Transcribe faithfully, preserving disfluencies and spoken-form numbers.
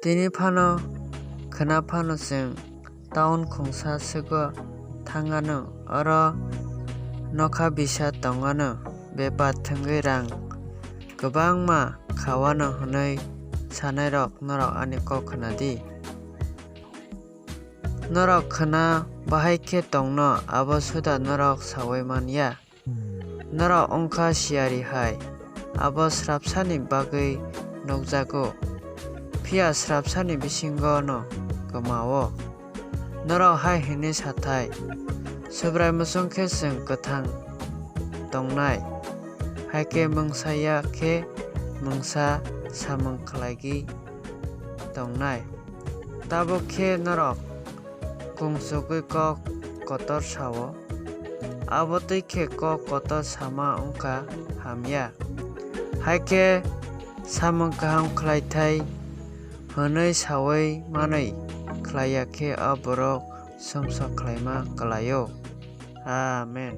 Tini phano khwna phano chwng taun khungsa swgo tháng anw, oro nokha bisa tong anw, bepar thwngwi rang kwbángma khá anw hwnwi sanairok norok ani kók khna di. Norok khwna bahai khe tongno abo suda norok saui man ya. Norok wng kha siyari hai, abo srapsani bagwi nukjago, phiya srapsani bisingono kwma-o. Norok hai hwnwi sa thai, Subrai muchung khe chwng kwthang tongnai, hakhe mungsa ya khe mungsa samung khlaigwi tongnai. Tabuk khe norok kung chugwi kók kotor sa-o, abo tẃi khe kók kotor sama wng kha hamya. Hakhe samung kaham khlai thai hwnwi saui manwi khlai ya khe a borok sumsok khlaima klai-o. Amen.